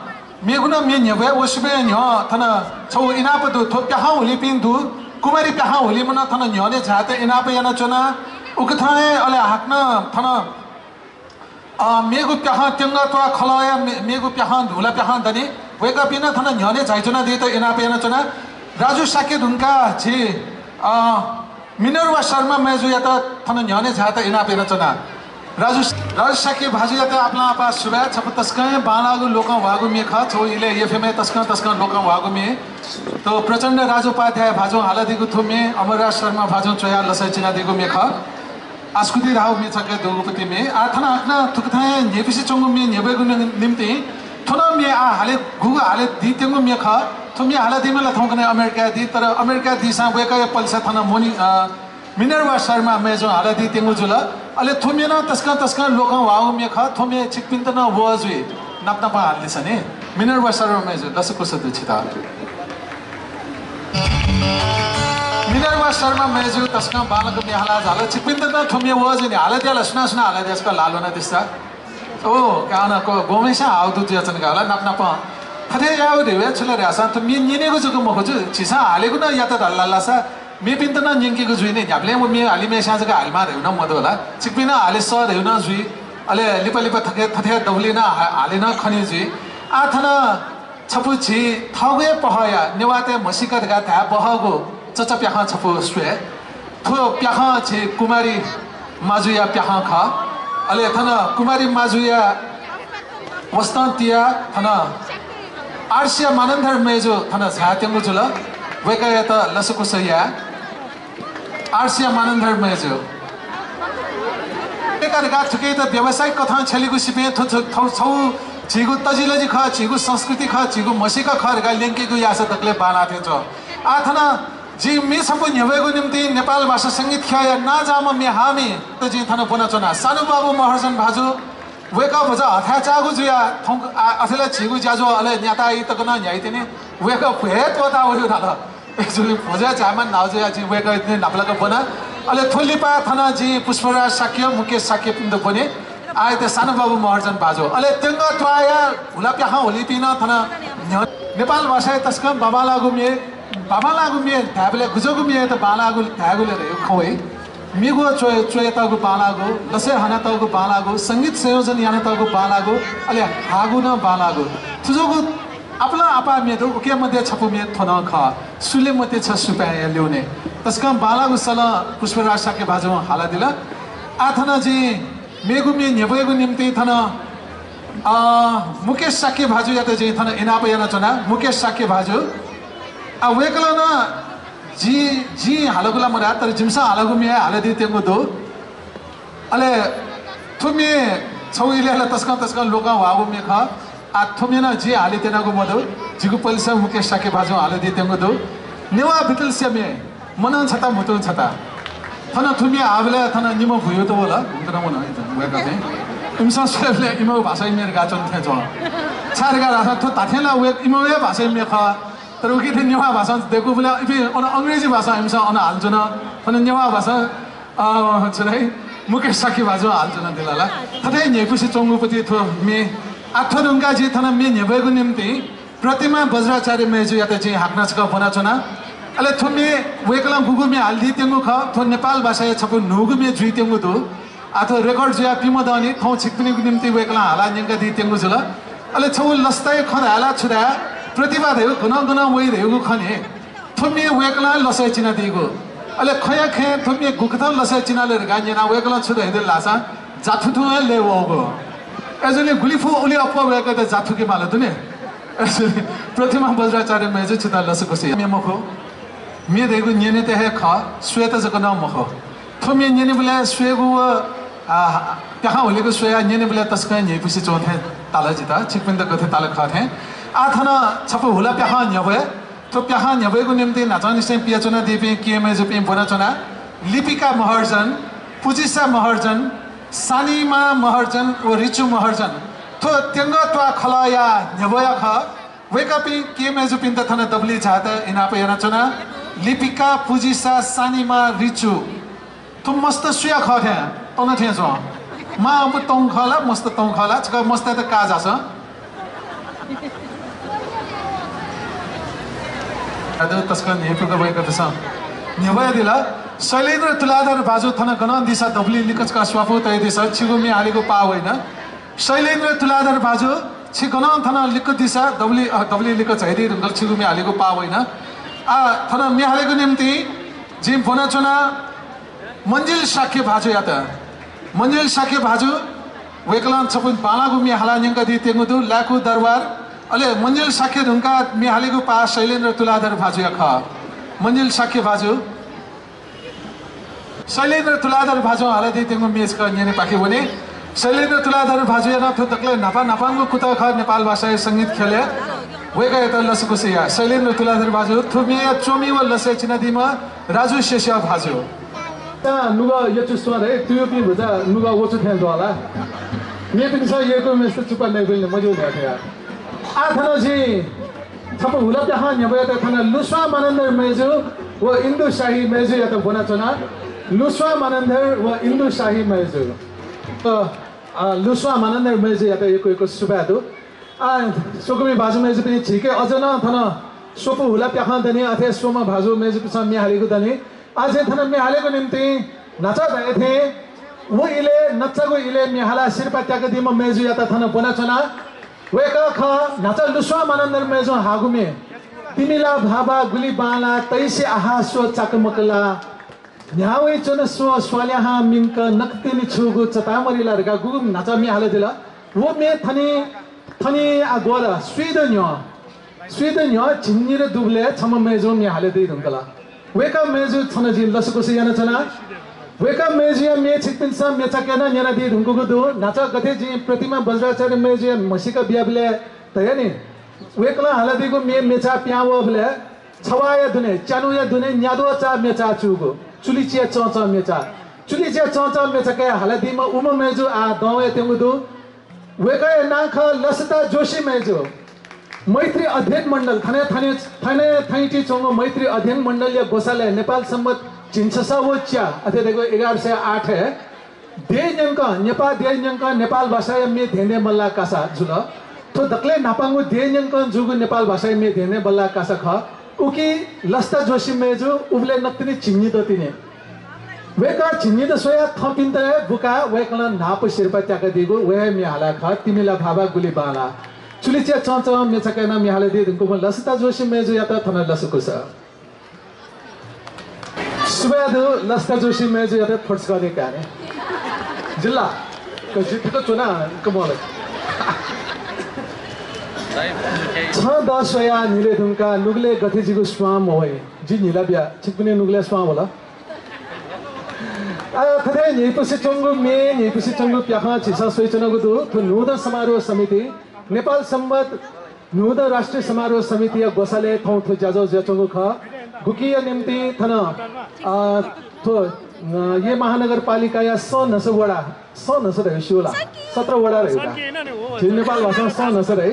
मेगु नं म्ये न्ह्यब्वये। व सिबय् न्ह्यः थन छगू इनाप दु, थ्व प्याखं हुलीपिं दु, कुमारी प्याखं हुलीम्ह नं थन न्ह्यःने झायेत इनाप यानाच्वना। उकथं हे अले हाकनं थन अ, मेगु प्याखं त्यंगः त्वाः खलःया मे-, मेगु प्याखं हुला प्याखं दनि। वय्कःपिं नं थन न्ह्यःने झायाच्वनादीत इनाप यानाच्वना। राजु शाक्य धुंकाः झी, अ, मिनर्वा शर्मा मय्जुयात थन न्ह्यःने झायेत इनाप यानाच्वना। राजु, राजु शाक्य भाजुयात आपालं आपाः सुभाय्। छपु तसकं हे बांलाःगु लोकं ह्वाःगु म्ये खः। छगू इलय् एफएमय् तसकं तसकं लोकं ह्वाःगु म्ये। थ्व प्रचण्ड राजोपाध्याय भाजुं हालादीगु थ्व म्ये अमरराज शर्मा भाजुं च्वयाः लसय् चिनादीगु म्ये खः। आसकुति धाःगु म्ये छकः दुगुपति म्ये। आः थन हाकनं थुकथं हे न्ह्यइपुसे च्वंगु म्ये न्ह्यब्वयेगु नि-, निंतिं थ्व नं म्ये आः हाले, गुगु हालेदीत्यंगु म्ये खः। थ्व म्ये हालादीम्ह ला थौंकन्हय् अमेरिकाय् दी, तर अमेरिकाय् दीसां वय्कःया पलेसा थन मोनि-, अ, मिनर्वा शर्मा मय्जुं हालादीत्यंगु जुल। अले थ्व म्ये नं तसकं तसकं लोकं ह्वाःगु म्ये खः। थ्व म्ये छिकपिन्त नं वः जुइ। नापनापं हालादिसँ नि। मिनर्वा शर्मा मय्जु, लसकुस दु छितः। मिनर्वा शर्मा मय्जु तसकं बांलाक म्ये हाला झाल। छिकपिन्त नं थ्व म्ये वः जुइ नि। हालादिया ला, सुनां सुनां हालादिया छकः ल्हाः ल्ह्वनादिसँ। ओ, का नं क-, गुम्हेस्यां हाःगु दु जुयाच्वन का ला, नापनापं। थथे याःगु धइगु छु ला धाःसा थ्व म्ये न्यनेगु जक मखु जु, झीसं हालेगु नं यात धाल धाःसा मेपिन्त नं न्यंकेगु जुइ नि। न्ह्याबलें व म्ये हालीम्हेस्यां जक हालेमाः धइगु नं मदु ला। छिकपिं नं हाले सः धइगु नं जुइ। अले लिपा लिपा थथे, थथे दबुलिइ नं हा-, हाले नं खनी जुइ। आः थन छपु झी थःगु हे पहःया नेवाःतय् म्हसीका धकाः धाये बहःगु चचा प्याखं छपु स्वये। थ्व प्याखं झी कुमारी माजुया प्याखं खः। अले थन कुमारी माजुया वसतं तियाः थन आर्सिया मानन्धर मय्जु थन झायात्यंगु जुल। वय्कःयात लसकुस याये। आर्सिया मानन्धर मय्जु। एका धकाः थुकियात व्यावसायिक कथं छ्यलेगु सिबें थ्व, थ्व, थ्व, थ्व झीगु तजिलजि खः, झीगु संस्कृति खः, झीगु म्हसीका खः धकाः ल्यंकेगु याःसा दकलय् बांलाः थें च्वं। आः थन जिं म्ये छपु न्ह्यब्वयेगु निंतिं नेपाल भाषा संगीत ख्यःया नांजाःम्ह म्ये हाःमित जिं थन ब्वनाच्वना। सानुबाबु महर्जन भाजु, वय्कः भचा हथाय् चाःगु जुयाः थौंक-, आ, अथे ला झीगु ज्याझ्वः अले न्याताः ई तक नं न्ह्याइतिनि। वय्कः भ्वय् त्वःताः वयागु धाल। अय्जूगुलिं भ्वजय् झायेमाः नां जुयाः जिं वय्कःयात नापलाक ब्वना। अले थ्व लिपा थन जिं पुष्पराज शाक्य, मुकेश शाक्यपिन्त ब्वने। आः थे सानुबाबु महर्जन भाजु। अले त्यंगः त्वाःया हुला प्याखं हुलीपिं नं थन न्ह्यः। नेपाल भाषाय् तसकं बांबांलाःगु म्ये, बांबांलाःगु म्ये धायेबलय् गुज्याःगु म्येयात बांलाःगु धायेगु ले धयागु खँ वइ। म्येगु च्वय्, च्वय्‌यातःगु बांलाःगु, लसय् हनातःगु बांलाःगु, संगीत संयोजन यानातःगु बांलाःगु, अले हाःगु नं बांलाःगु। थुजोगु आपालं आपाः म्ये दु, उकी मध्ये छपु म्ये थ्व नं खः। सुले मते छ सुपाँय्‌या ल्यूने। तसकं बांलाःगु सलं पुष्पराज शाक्य भाजुं हालादिल। आः थन जिं मेगु म्ये न्ह्यब्वयेगु निंतिं थन, अ, मुकेश शाक्य भाजुयात जिं थन इनाप यानाच्वना। मुकेश शाक्य भाजु। आ, वय्‌कलं नं जि, जिं हालागु ला मधाः, तर जिमिसं हालागु म्ये हालादीत्यंगु दु। अले थ्व म्ये छगू इलय् ला तसकं तसकं लोकं ह्वाःगु म्ये खः। आः थ्व म्ये नं जिं हालेत्यनागु मदु, जिगु पलिसं मुकेश शाक्य भाजुं हालादीत्यंगु दु। नेवाः बितलस्या म्ये, मनं छता म्हुतुं छता। थन थ्व म्ये हाःबलय् थन निम्ह भुइँत वल, हुंकन वन वय्‌कःपिं। इमिसं स्वयेबलय् इमिगु भाषाया म्ये धकाः च्वन थें च्वं। छाय् धकाः धाःसा थ्व धात्थें ला वय्-, इमिगु हे भाषाया म्ये खः। तर उकी थें नेवाः भाषां दय्‌कूबलय् इपिं अन अंग्रेजी भाषां इमिसं अन हालाच्वन। थन नेवाः भाषां अ, छु धाइ, मुकेश शाक्य भाजुं हालाच्वनादिल ला। थथे न्ह्यइपुसे च्वंगुपति थ्व म्ये। आः थ्व धुंकाः जिं थन म्ये न्ह्यब्वयेगु निंतिं प्रतिमा बज्राचार्य मय्‌जुयात जिं हाकनं छकः ब्वनाच्वना। अले थ्व म्ये वय्‌कलं गुगु म्ये हालादीत्यंगु खः, थ्व नेपाल भाषाया छपु न्हूगु म्ये जुइत्यंगु दु। आः थ्व record जुयाः पिमदनि थौं छिकपिनिगु निंतिं वय्‌कलं हालाः न्यंकादीत्यंगु जुल। अले छगू लसताया खँ धाये ला छु धाये, प्रतिभा धयागु गनं गनं वइ धयागु खँ नि। थ्व म्ये वय्‌कलं लसय् चिनादीगु। अले खँया खँय् थ्व म्ये गुकथं लसय् चिनाले धकाः न्यनाः वय्‌कलं छु धयादिल धाःसा, जाथु थुं हे लय् वःगु। अय्‌जूगुलिं गुलि फु उलि अप्वः वय्‌कःयात जाथुके माल दुने। अय्‌जूगुलिं प्रतिमा बज्राचार्य मय्‌जु छितः लसकुस या। म्ये मखु, म्ये धयागु न्यनेत हे खः, स्वयेत जक नं मखु। थ्व म्ये न्यनेबलय् स्वयेगु व, आ, प्याखं हुलीगु स्वयाः न्यनेबलय् तसकं न्ह्यइपुसे च्वं थें ताल जितः, छिकपिन्त गथे ताल खः थें। आः थन छपु हुला प्याखं न्ह्यब्वये। थ्व प्याखं न्ह्यब्वयेगु निंतिं न्हाचंनिसें पियाच्वनादीपिं केहेँ मय्‌जुपिं ब्वनाच्वना। लिपिका महर्जन, पुजिसा महर्जन, सानिमा महर्जन व रिचु महर्जन। थ्व त्यंगः त्वाः खलःया न्ह्यब्वया खः। वय्‌कःपिं केहेँ मय्‌जुपिन्त थन दबुलिइ झायेत इनाप यानाच्वना। लिपिका, पुजिसा, सानिमा, रिचु। थ्व मस्त सुया खः थें, तन थें च्वं। मां अबु तौं खः ला, मस्त तौं खः ला, छकः मस्तय्‌त का झासँ। दाजु तसकं न्ह्यइपुक वय्‌कःपिसं न्ह्यब्वयादिल। शैलेन्द्र तुलाधर भाजु थन गनं दिसँ दबुलिइ लिक्क छकः स्वापू तयादिसँ, छिगु म्ये हालेगु पाः वइन। शैलेन्द्र तुलाधर भाजु, छि गनं थन लिक्क दिसँ, दबुलिइ, अ, दबुलिइ लिक्क झायादी धुंकल, छिगु म्ये हालेगु पाः वइन। आः थन म्ये हालेगु निंतिं जिं ब्वनाच्वना मञ्जिल शाक्य भाजुयात। मञ्जिल शाक्य भाजु, वय्‌कलं छपु बांलाःगु म्ये हालाः न्यंकादीत्यंगु दु, लाय्‌कू दरबार। अले मञ्जिल शाक्य धुंकाः म्ये हालेगु पाः शैलेन्द्र तुलाधर भाजुया खः। मञ्जिल शाक्य भाजु। शैलेन्द्र तुलाधर भाजुं हालादीत्यंगु म्ये छकः न्यनेपाखे वने। शैलेन्द्र तुलाधर भाजुया नं थ्व दकलय् न्हापा न्हापांगु कुतः खः नेपाल भाषाया संगीत ख्यलय्। वय्‌कःयात लसकुस या। शैलेन्द्र तुलाधर भाजु, थ्व म्येया च्वमि व लसय् चिनादीम्ह राजु शेष्या भाजु। ता नुगः यचु स्वः हे तुयुपिं भुजा नुगः वचु थें ज्वः ला। मेपिन्सं यय्‌कूम्हेसित चुप्पा नइबलय् मज्यू धयाथें। आः थन जिं छपु हुला प्याखं न्ह्यब्वयात थन लुस्वां मानन्धर मय्‌जु व इन्दु शाही मय्‌जुयात ब्वनाच्वना। लुस्वां मानन्धर व इन्दु शाही मय्‌जु। अ, अ, लुस्वां मानन्धर मय्‌जुयात यक्व यक्व सुभाय् दु। आ, स्वकुमि भाजु मय्‌जुपिं, झीके अझ नं थन स्वपु हुला प्याखं दनि, अथे स्वम्ह भाजु मय्‌जुपिन्सं म्ये हालेगु दनि। आः जिं थन म्ये हालेगु निंतिं न्हाचः धयाथें व इलय्, नचागु इलय् म्ये हालाः सिरपाः त्याकादीम्ह मय्‌जुयात थन ब्वनाच्वना। वय्‌कः खः न्हाचः लुस्वां मानन्धर मय्‌जुं हाःगु म्ये। तिमि ला भाःभाः गुलि बांलाः, तइसे आहा स्व चाकमक ला। न्ह्यावय् च्वन स्व स्वाल्याहां मिंक, नकतिनि छूगु चतामरि ला धकाः गुगु न्हाचः म्ये हालादिल। व म्ये थनि, थनि आः ग्वल, स्वीदँ न्ह्यः। स्वीदँ न्ह्यः झिंनिदँ दुबलय् छम्ह मय्‌जुं म्ये हालादी धुंकल। वय्‌कः मय्‌जु छन जिं लसकुस यानाच्वना। वय्‌कः मय्‌जुया म्ये छिकपिन्सं मेचाके नं न्यनादी धुंकूगु दु। न्हाचः गथे जिं प्रतिमा बज्राचार्य मय्‌जुया म्हसीका बियाबलय् धया नि, वय्‌कलं हालादीगु म्ये मेचाः पिहां वःबलय् छवाःया दुने, च्यान्हुया दुने न्याद्वःचाः मेचाः चूगु, चुलिचिया चंचं मेचाः। चुलिचिया चंचं मेचाके हालादीम्ह उम्ह मय्‌जु आः दं वयात्यंगु दु। वय्‌कःया नां खः लसता जोशी मय्‌जु। मैत्री अध्ययन मण्डल, थन, थन, थन, थन च्वंगु मैत्री अध्ययन मण्डलया ग्वसालय् नेपाल संवत् झिंछसः व च्या, अथे धइगु एघार सय आठय् देय् न्यंकं, नेपाः देय् न्यंकं नेपाल भाषाया म्ये धेंधें बल्लाः कासा जुल। थ्व दकलय् न्हापांगु देय् न्यंकं जूगु नेपाल भाषाया म्ये धेंधें बल्लाः कासा खः। उकी लसता जोशी मय्जु उबलय् नकतिनि झिंनिदँ तिनि। वय्कः झिंनिदँ स्वयाः थःपिन्त हे बुकाः वय्कलं न्हापा सिरपाः त्याकादीगु व हे म्ये हालाः खः, तिमिला भाःभाः गुलि बांलाः। चुलिच्या चंचं म्ये छकः यानाः म्ये हालादी धुंकूम्ह लसता जोशी मय्जुयात थन लसकुस। सुभाय् दु लसता जोशी मय्जुयात थ्व छकः नि काने। जिल्ला, क-, जि थुक च्वना, क-, मले। छं दः स्वयाः न्हिले धुंकाः नुगलय् गथे जिगु स्वां मवइ। जि न्हिला बिया, छिकपिनि नुगलय् स्वां वल। आ, थथे न्ह्यइपुसे च्वंगु म्ये, न्ह्यइपुसे च्वंगु प्याखं झीसं स्वयाच्वनागु दु। थ्व न्हूदँ समारोह समिति, नेपाल संवत् न्हूदँ राष्ट्रिय समारोह समितिया ग्वसालय् थौं थ्व ज्याझ्वः जुयाच्वंगु खः। गुकिया निंतिं थन, अ, थ्व, अ, येँ महानगरपालिकाया सं न्हसः वडा, सं न्हसः धइगु स्यू ला? सत्र वडा धइगु का। झी नेपाल भाषां सं न्हसः धइ।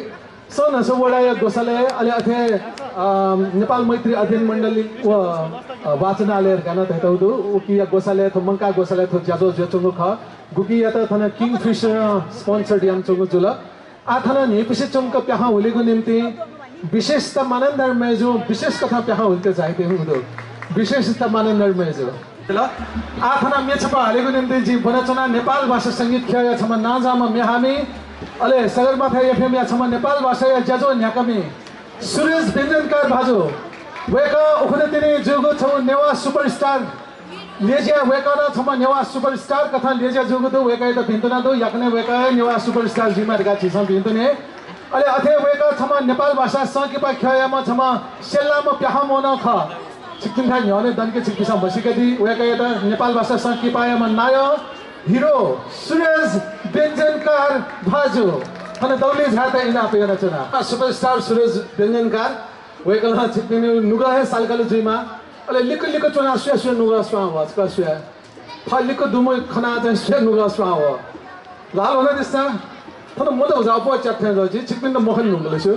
सं न्हसः वडाया ग्वसालय्, अले अथे, अ, नेपाल मैत्री अध्ययन मण्डली व, अ, वाचनालय धकाः नं धयातःगु दु। उकिया ग्वसालय् थ्व, मंकाः ग्वसालय् थ्व ज्याझ्वः जुयाच्वंगु खः। गुकियात थन Kingfisher-ं sponsored यानाच्वंगु जुल। आः थन न्ह्यइपुसे च्वंक प्याखं हुलीगु निंतिं विशेषतः मानन्धर मय्जुं विशेष कथं प्याखं हुलित झायादीगु दु। विशेषतः मानन्धर मय्जु। आः थन म्ये छपा हालेगु निंतिं जिं ब्वनाच्वना नेपाल भाषा संगीत ख्यःया छम्ह नांजाःम्ह म्येहामि, अले सगरमाथा एफएमया छम्ह नेपाल भाषाया ज्याझ्वः न्ह्याकामि सुरज व्यञ्जनकार भाजु। वय्कः उखुन्हु तिनि जूगु छगू नेवाः superstar। ल्यज्या, वय्कलं छम्ह नेवाः superstar कथं ल्यज्या जूगु दु, वय्कःयात भिन्तुना दु, याकनं वय्कः हे नेवाः superstar जुइमा धकाः झीसं भिन्तुने। अले अथे वय्कः छम्ह नेपाल भाषा संकिपा ख्यःयाम्ह छम्ह सेल्लाम्ह प्याखंम्ह नं खः। छिकपिन्थाय् न्ह्यःने दनिके छिकपिन्सं म्हसीकादी, वय्कःयात नेपाल भाषा संकिपायाम्ह नायः hero सुरज व्यञ्जनकार भाजु थन दौली झायेत इनाप यानाच्वना। Superstar सुरज व्यञ्जनकार, वय्कलं छिकपिनि नुगः हे सालकालु जुइमा। अले लिक्क लिक्क च्वनाः सुया सुया नुगः स्वां वः, छकः सुया। थः लिक्क दुम्ह खनाः चाहिँ सुया नुगः स्वां वः। ल्हाः ल्ह्वनादिसँ, थन मत भुजा अप्वः च्यात थें जुल, जि छिकपिन्त मखने धुंकल स्यू।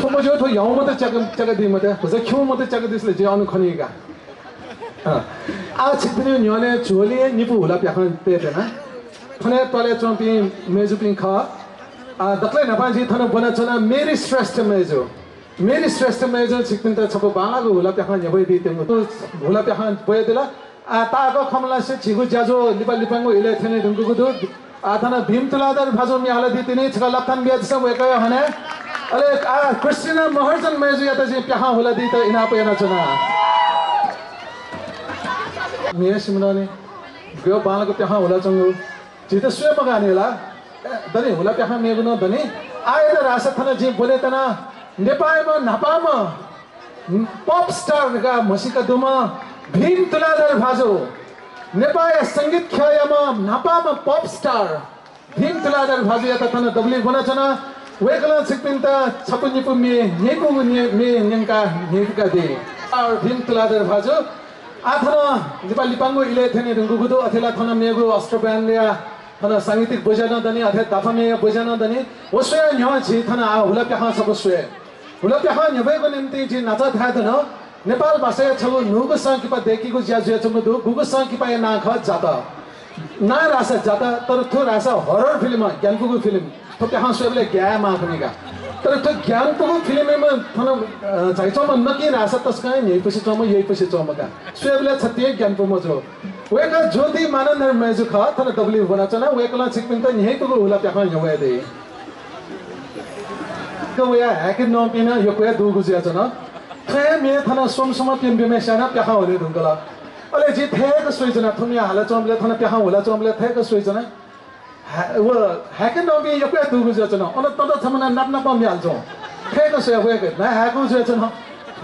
थ्व मज्यू, थ्व ह्याउँमत च्याक, च्याकादी मते, भुजा खिउँमत च्याकादिसँ ले, जि अन खनी का। अँ। आः छिकपिनि न्ह्यःने झोलिं निपु हुला प्याखं तयेत्यना। थन त्वालय् च्वंपिं मय्जुपिं खः। आः दकलय् न्हापां जिं थन ब्वनाच्वना मेरी श्रेष्ठ मय्जु। मेरी श्रेष्ठ मय्जुं छिकपिन्त छपु बांलाःगु हुला प्याखं न्ह्यब्वयादीत्यंगु दु। हुला प्याखं ब्वयादिल। आः ताःक खँ मल्हासे झीगु ज्याझ्वः लिपा लिपांगु इलय् थ्यने धुंकूगु दु। आः थन भीम तुलाधर भाजुं म्ये हालादी तिनि, छकः लात्थान बियादिसँ वय्कःया हने। अले आः क्रिस्टिना महर्जन मय्जुयात जिं प्याखं हुलादीत इनाप यानाच्वना। म्ये सिमननि गयो बांलाक प्याखं हुलाच्वंगु। झीत स्वये मगानि ला? ए, दनि, हुला प्याखं मेगु नं दनि। आः यात धाःसा थन जिं ब्वने त्यना नेपाःयाम्ह न्हापांम्ह pop star धकाः म्हसीका दुम्ह भीम तुलाधर भाजु, नेपाःया संगीत ख्यःयाम्ह न्हापांम्ह pop star भीम तुलाधर भाजुयात थन दबुलिइ ब्वनाच्वना। वय्कलं छिकपिन्त छपु निपु म्ये, न्ह्यइपुगु म्ये, म्ये न्यंकाः न्ह्यइपुकादी। भीम तुलाधर भाजु, आः थन लिपा लिपांगु इलय् थ्यने धुंकूगु दु। अथे ला थन मेगु अष्टब्यान्डया थन सांगीतिक ब्वज्या नं दनि, अथे दाफा म्येया ब्वज्या नं दनि। व स्वयाः न्ह्यः झी थन आः हुला प्याखं छपु स्वये। हुला प्याखं न्ह्यब्वयेगु निंतिं जिं न्हाचः धाये धुन, नेपाल भाषाया छगू न्हूगु संकिपा दय्केगु ज्या जुयाच्वंगु दु। गुगु संकिपाया नां खः जात। नां धाःसा जात, तर थ्व धाःसा horror film, ग्यानापुगु film। थ्व प्याखं स्वयेबलय् ग्याये माः खनी का। तर थ्व ग्यानापुगु film-य् थन, अ, झाइच्वंम्ह नकिं धाःसा तसकं हे न्ह्यइपुसे च्वंम्ह, यइपुसे च्वंम्ह का। स्वयेबलय् छतिं हे ग्यानापुम्ह जू। वय्कः ज्योति मानन्धर मय्जु खः, थन दबुलिइ ब्वनाच्वना। वय्कलं छिकपिन्त न्ह्यइपुगु हुला प्याखं न्ह्यब्वयादी। वया हाय्के नःपिं नं यक्व हे दुगु जुयाच्वन। थ्व हे म्ये थन स्वम्ह स्वम्ह प्यम्ह प्यम्हय्सिया नं प्याखं हुले धुंकल। अले जिं थय्क स्वयाच्वना, थ्व म्ये हालाच्वंबलय्, थन प्याखं हुलाच्वंबलय् थय्क स्वयाच्वना। हाय्-, व हाय्के नःपिं यक्व हे दुगु जुयाच्वन। अन तता छम्ह नं नाप नापं म्ये हालाच्वन। थय्क स्वया वय्कः नं हाय्कू जुयाच्वन।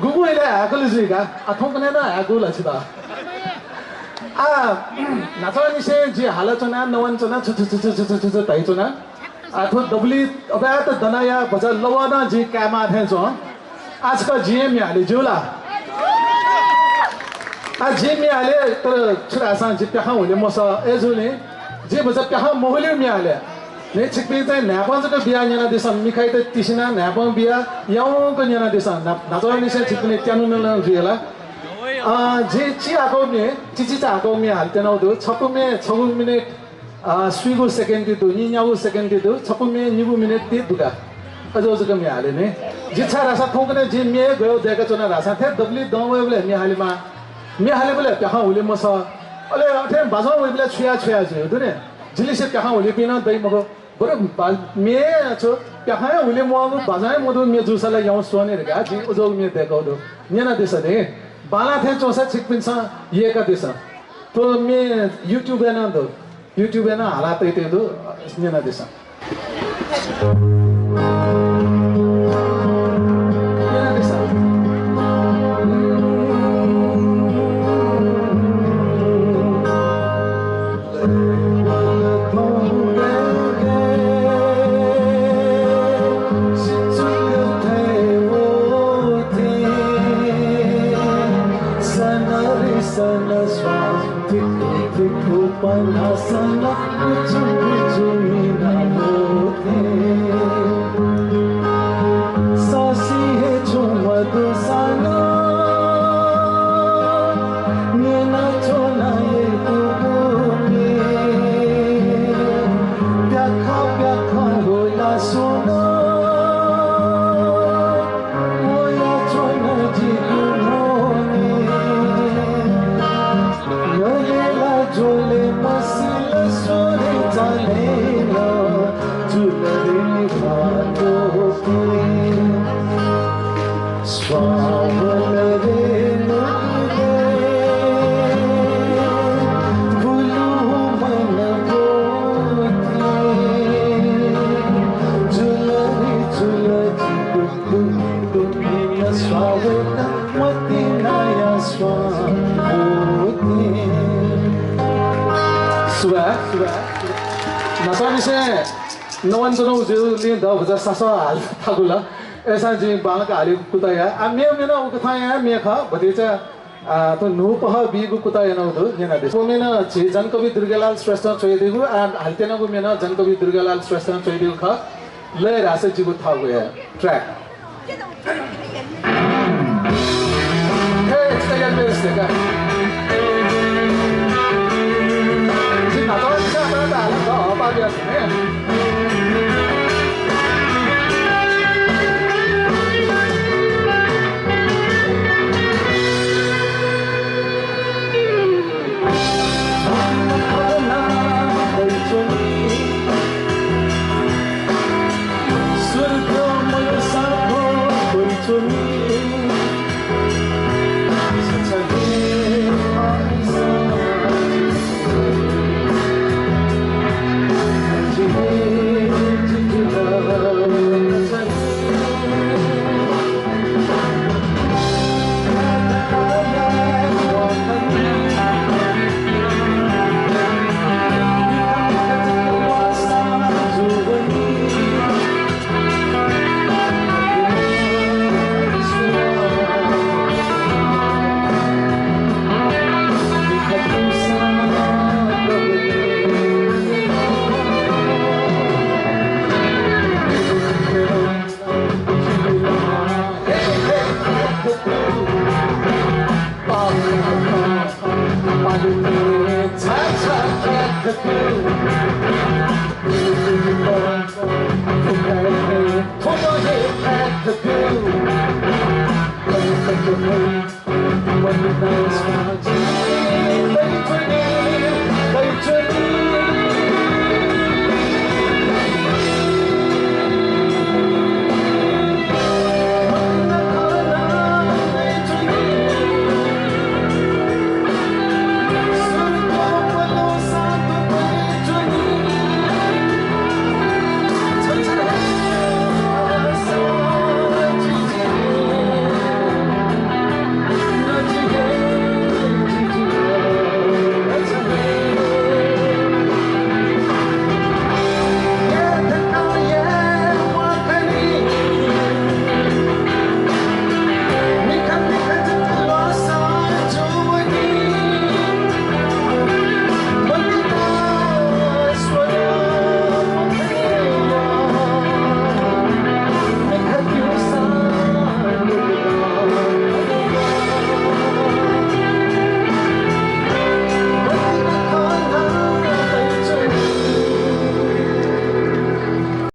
गुगुं इलय् हाय्कल जुइ का, आः थौंकन्हय् नं हाय्कू ला छितः। आः न्हाचःनिसें जि हालाच्वना, नवानाच्वना, छु छु छु छु धाइच्वना। आः थ्व दबुलिइ अबयात दनाया भचा लवः नं जिं कायेमाः थें च्वं। आः छकः जिं हे म्ये हाले ज्यू ला? आः जिं म्ये हाले, तर छु धाःसां जि प्याखं हुले मसः। अय्जूगुलिं जिं भचा प्याखं महुलिं म्ये हाले। न्हय् छिकपिं चाहिँ न्हाय्पं जक बियाः न्यनादिसँ, मिखायात तिसिनाः न्हाय्पं बियाः याउँक न्यनादिसँ। न्हा-, न्हाचःनिसें छिकपिनि त्यानु नं जुइ ला। अ, जिं चिहाकःम्ये, चिचिचाहाकःम्ये हाले त्यनागु दु। छपु म्ये छगू मिनेट, अ, स्वीगू सेकेन्ड ति दु, निन्यागू सेकेन्ड ति दु, छपु म्ये निगू मिनेट ति दु का। अज्याःगु जक म्ये हाले नि। जि छाय् धाःसा थौंकन्हय् जिं म्ये गय् दय्काच्वना धाःसा थें दबुलिइ दं वयेबलय् म्ये हालेमाः। म्ये हालेबलय् प्याखं हुले मसः। अले अथे बाजं वयेबलय् छु याये छु याये जुइ दु नि। जिलिसे प्याखं हुलेपिं नं दइ मखु। बरु बा-, म्ये छु, प्याखं हे हुले म्वाःगु, बाजं हे मदु म्ये जूसा ला याउँसे स्वः नि धकाः जिं अज्याःगु म्ये दय्कागु दु। न्यनादिसँ नि। बांलाः थें च्वंसा छिकपिन्सं यय्कादिसँ। थ्व म्ये YouTube-य् नं दु। YouTube-य् नं हाला तयातयागु दु, न्यनादिसँ। न्यनादिसँ। सुभाय्, सुभाय्। न्हापांनिसें नवानाच्वनागु जुलिं दःभुजा सासः हाले थाकु ला। अय्सां जिं बांलाक हालेगु कुतः याये। आ, मेगु म्ये नं उकथं याये, म्ये खः, भतिचा, आ, थ्व न्हूपहः बीगु कुतः यानागु दु, न्यनादिसँ। थ्व म्ये नं झी जनकवि दुर्गालाल श्रेष्ठं च्वयादीगु, आ, हाले त्यनागु म्ये नं जनकवि दुर्गालाल श्रेष्ठं च्वयादीगु खः। लय् धाःसा जिगु थःगु हे track। हे, यक्ता याइम्ह हे का। जिं न्हापां दिसा न्हापां धाल, द हःपाः बियाच्वने।